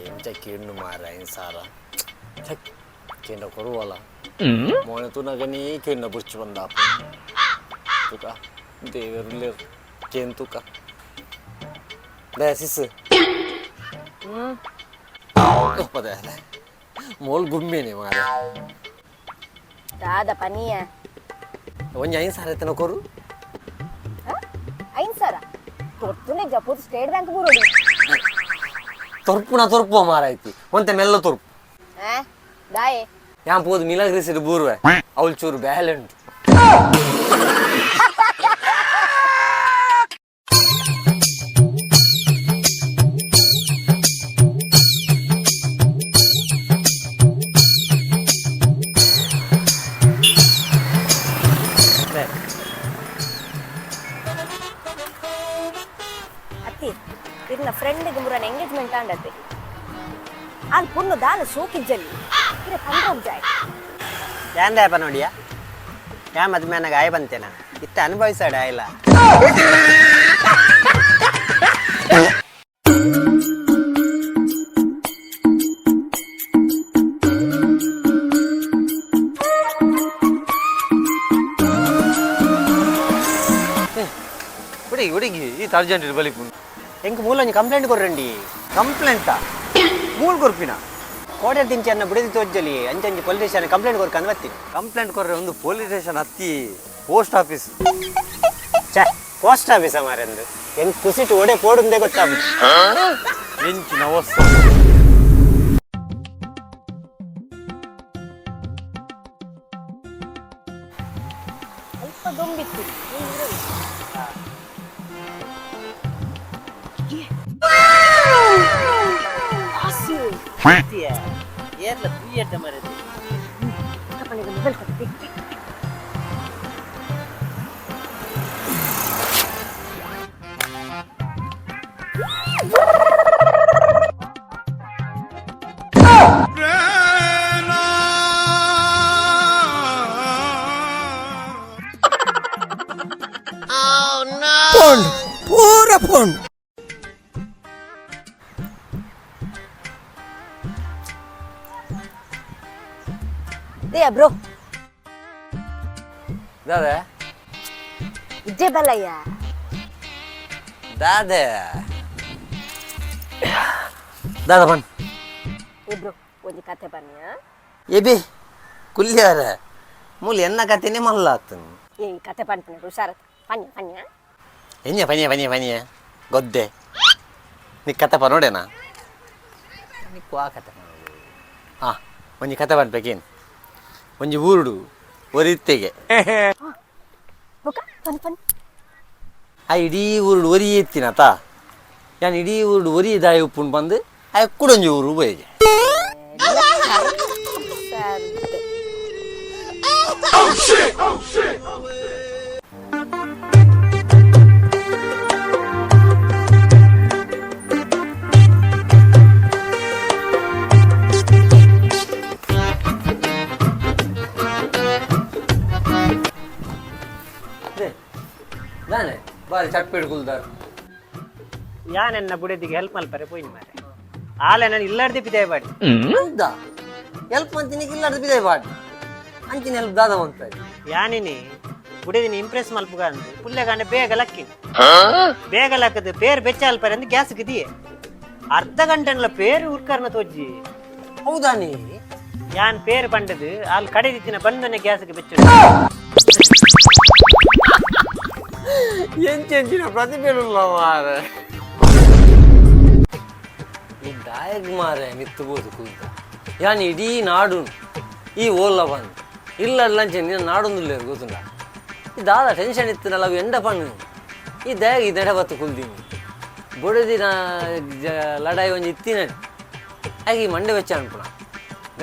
ಎಂಚ ಕೇಂಡು ಮಾರ 5000 ಛಕ್ ಕೇಂಡ ಕೊರುವಲ್ಲ ಮೋನೆ ತೂನಗನೇ ಕೇಂಡ ಬುರ್ಚು ಬಂದಾಪ ತುಕ ದೇವೆರುಲ್ಲೆರ್ ಕೇನ್ ತುಕ ದಯಸಿಸ್ ಒಪ್ಪದೆ ಮೋಲ್ ಗುಮ್ಮೇನೆ ಮಾರ. ದಾದ ಪನಿಯ? ಒಂಜಿ 5000 ಎತ್ತನ ಕೊರು. 5000 ತೊರ್ತುನೆ ಜಪೋದು ಸ್ಟೇಟ್ ಬ್ಯಾಂಕ್ ಬೂರೋಡಿ. ತೊರ್ಪುನ ತೊರ್ಪುವ ಮಾರಾಯ್ತಿ, ಒಂತೆ ಮೆಲ್ಲ ತೊರ್ಪು. ಆ ದಾಯೆ? ಯಾನ್ ಪೋದು ಮಿಲಾಗ್ರಿಸಿಡ್ ಬೂರ್ವೆ, ಅವಳು ಚೂರು ಬ್ಯಾಲೆಂಟ್. ಅತ್ತಿ, ಇರ್ನ ಫ್ರೆಂಡ್ಗೆ ಮುರನ ಎಂಗೇಜ್ಮೆಂಟ್ ಆಂಡತ್ತೆ. ಅಲ್ಲಿ ಪುಣ್ಣು ದಾಲ ಶೋಕಿಜ್ಜಲ್ಲಿ ಇರ ಪಂಡ್ರೋಗ್ ಜಾಯ್. ಯಾಂದಯಪ್ಪ ನೋಡಿಯಾ, ಯಾ ಮದ್ವೆ ನನಗೆ ಆಯ್ ಬಂತೇನ ಇತ್ತ ಅನುಭವಿಸಾಡ ಇಲ್ಲ. ಹುಡುಗಿ ಹುಡುಗಿ ಈ ಅರ್ಜೆಂಟ್ ಬಲಿಪು. ಎಂಕ್ ಮೂಲೊಂಜಿ ಕಂಪ್ಲೇಂಟ್ ಕೊರ್ರಂಡಿ. ಕಂಪ್ಲೇಂಟಾ? ಮೂಲ್ ಕೊರ್ಪಿನ? ಕೋಟೆ ತಿಂಚಿ ಅನ್ನ ಬುಡದಿ ತೋಜ್ಜಲಿ, ಅಂಚಂಜಿ ಪೊಲೀಸ್ ಸ್ಟೇಷನ್ ಕಂಪ್ಲೇಂಟ್ ಕೊರ್ಕಂದ್ ಬತ್ತೀನಿ. ಕಂಪ್ಲೇಂಟ್ ಕೊರ್ರೆ ಒಂದು ಪೊಲೀಸ್ ಸ್ಟೇಷನ್ ಹತ್ತಿ, ಪೋಸ್ಟ್ ಆಫೀಸ್. ಛೇ, ಪೋಸ್ಟ್ ಆಫೀಸ ಮಾರಂದು ಎಂಕ್ ಕುಸಿಟ್ಟು ಒಡೆ ಪೋಡುಂದೇ ಗೊತ್ತಾಗ. ಎಂಚಿನ ವಸ್ತು. ಅಲ್ಪ ದೊಂಬಿತ್ತು. ಏರ್ಲ ಪೂಯಟ್ಟ ಮಾರದು. ಮೊಬೈಲ್ ಕೊಟ್ಟು. ಫೋನ್ ಪೂರ ಫೋನ್. They bro. ದಾದೆ? ಇಜ್ಜೆ ಬಲ್ಲಯ್ಯ. ದಾದೆ ದಾದ ಬನ್. ಏ ಬ್ರೋ, ಒಂಜಿ ಕತೆ ಬನ್ನಿಯ. ಎಬಿ ಕುಲ್ಯಾರ ಮೂಲು ಎನ್ನ ಕತೆನೇ ಮಲ್ಲ ಆತನು. ಏ, ಕತೆ ಪನ್ಪುನ ಹುಷಾರತ್ ಪನ್ಯ ಪನ್ಯ. ಎನ್ಯ ಪನಿಯ ಪನಿಯ ಪನಿಯ ಗೊದ್ದೆ ನೀ ಕತೆ ಪನೋಡೇನಾ? ನೀ ಆ ಕತೆ ಪನೋಡು. ಹಾ, ಒಂಜಿ ಕತೆ ಪನ್ಪೇಕೇನು? ಒಂಜಿ ಊರುಡು ಒರಿತ್ತೆಗೆ. ಬೊಕ ಪನ್ ಪನ್. ಆ ಇಡೀ ಊರುಡು ಒರಿ ಎತ್ತಿನತ ಯಾನ್ ಇಡೀ ಊರುಡು ಒರಿ ದಾಯ ಉಪ್ಪುಂಡು ಬಂದು ಆ ಕುಡೊಂಜಿ ಊರು ಬೋಯಿಗೆ. ಸರಿ. ದಾನೆ ಬಾರಿ ಚಟ್ಪೇಡು ಕುಲ್ದಾರ್. ಯಾನೆನ್ನ ಬುಡದಿಗೆ ಹೆಲ್ಪ್ ಮಲ್ಪರೆ ಪೋಯಿನ್ ಮಾರೆ, ಆಲೆ ನಾನು ಇಲ್ಲಾರ್ದೆ ಪಿದಾಯ ಬಾಡಿ. ಹೌದಾ? ಎಲ್ಪ್ ಅಂತೀನಿ ಇಲ್ಲಾರ್ದು ಬಿದೆ ಬಾಡಿ ಅಂಚಿನ ಹೆಲ್ಪ್ ದಾದ ಅಂತ. ಯಾನಿನಿ ಬುಡದಿನ ಇಂಪ್ರೆಸ್ ಮಲ್ಪುಗ ಅಂದು ಪುಲ್ಲೆಗಾಂಡ ಬೇಗ ಲಕ್ಕಿನಿ. ಬೇಗ ಲಕ್ಕದು ಪೇರು ಬೆಚ್ಚ ಅಲ್ಪರೆ ಅಂದ್ ಗ್ಯಾಸ್ ಗಿದಿಯೇ, ಅರ್ಧ ಗಂಟೆನಲ್ಲ ಪೇರು ಉರ್ಕರ್ನ ತೋಜ್ಜಿ. ಹೌದಾ ನೀ? ಯಾನ್ ಪೇರು ಪಂಡದು ಅಲ್ಲಿ ಕಡೆ ದಿತ್ತಿನ ಬಂದನೆ ಗ್ಯಾಸ್ಗೆ ಬೆಚ್ಚ. ಎಂಚೆಂಚಿನ ಪ್ರತಿಭೆಡುಲ್ಲ ಮಾರೆ. ಈ ದಾಯಗ್ ಮಾರೆ ಮಿತ್ತಬೋದು ಕುಲ್ತ ಯಾನ್ ಇಡೀ ನಾಡು ಈ ಓಲ್ಲ ಬಂದು ಇಲ್ಲ ಲಂಚ ನಿನ್ನ ನಾಡೊಂದುಲ್ಲ ಗೊತ್ತುಂಡ. ಈ ದಾದ ಟೆನ್ಷನ್ ಇತ್ತನಲ್ಲ, ಅವು ಎಂಡ ಪಣ್ಣು. ಈ ದಯಾಗ ಈ ದಡ ಬತ್ತು ಕುಲ್ದೀನಿ ಬೊಡದಿನ ಲಡಾಯಿ ಒಂಜಿ ಇತ್ತಿನ ಹಾಗೆ ಈ ಮಂಡೆ ವೆಚ್ಚ ಅನ್ಪುಣ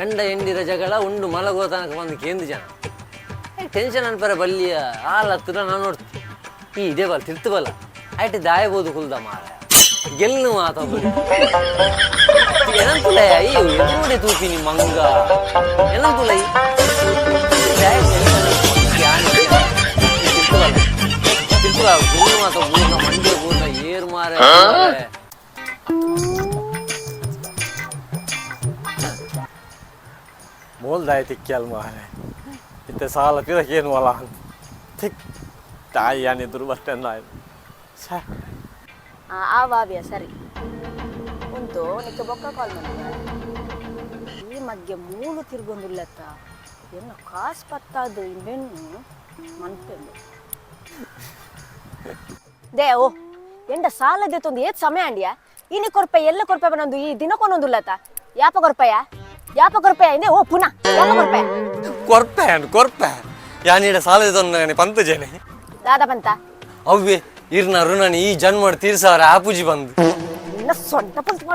ಗಂಡ ಎಂಡಿರ ಜಗಳ ಉಂಡು ಮಲಗುವ ತನಕ ಬಂದು ಕೇಂದ್ರ ಜನ ಟೆನ್ಷನ್ ಅನ್ಪರೆ ಬಲ್ಲಿಯ ಹಾಲ್ ಹತ್ತಿರ ನಾನು ನೋಡ್ತೀನಿ. ಈ ಇದೇ ಬಲ್ಲ ತಿರ್ತು ಬಲ್ಲ ಆಯ್ತು ದಾಯಬೋದು ಕುಲ್ದ ಮಾರ ಗೆಲ್ಲು ಮಾತ ಏನಂತುಲ ಅಯ್ಯೋ ಎದುರುಡೆ ತೂಪಿನಿ ಮಂಗ ಏನಂತುಲ. ತಿರ್ತು ಗೆಲ್ಲು ಮಾತ ಬೂರ್ನ ಮಂಡೆ ಬೂರ್ನ ಏರ್ ಮಾರ. ಮೋಲ್ದಾಯ ತಿಕ್ಕಿಯಲ್ ಮಾರೆ. ಇತ್ತೆ ಸಾಲ ಪಿರಕೇನು ಅಲ್ಲ ತಿಕ್ ತಾಯಿ ಯಾನಿದ್ರು ಬರ್ತೇನೆ. ಛೇ. ಆ ವಾವ್ಯ ಸರಿ ಉಂಟು, ನಿಕ್ಕ ಬೊಕ್ಕ ಕಾಲ್ ಮಾಡ್ದೆ. ಈ ಮಗ್ಗೆ ಮೂಲು ತಿರ್ಗೊಂದುಲ್ಲತ್ತ. ಎನ್ನ ಕಾಸು ಪತ್ತಾದು ಇಂಬೆನ್ನು ಮನ್ಪೆಂದು they. ಓ ಎಂಡ ಸಾಲ ದೆತ್ತೊಂದು ಏತ್ ಸಮಯ ಅಂಡಿಯ? ಇನಿ ಕೊರ್ಪೆ, ಎಲ್ಲ ಕೊರ್ಪೆ ಬನ್ನೊಂದು ಈ ದಿನಕ್ಕೊಂದೊಂದುಲ್ಲತ್ತ. ಯಾಪ ಕೊರ್ಪೆಯ, ಯಾಪ ಕೊರ್ಪೆಯ ಇಂದೆ? ಓ ಪುನಃ ಯಾಪ ಕೊರ್ಪೆಯ? ಕೊರ್ಪೆ ಅಂಡ್ ಕೊರ್ಪೆ. ಯಾನೀಡ ಸಾಲ ತೊಂದರೆ ಪಂತು ಜನೆ. ದಾದ ಪಂತ? ಅವ್ವೆ ಇರ್ನ ಋಣನಿ ಈ ಜನ್ಮಡ್ ತೀರ್ಸಾರ ಆಪುಜಿ ಬಂದು. ನಿನ್ನ ಸೊಂಟ ಪಲ್ತು.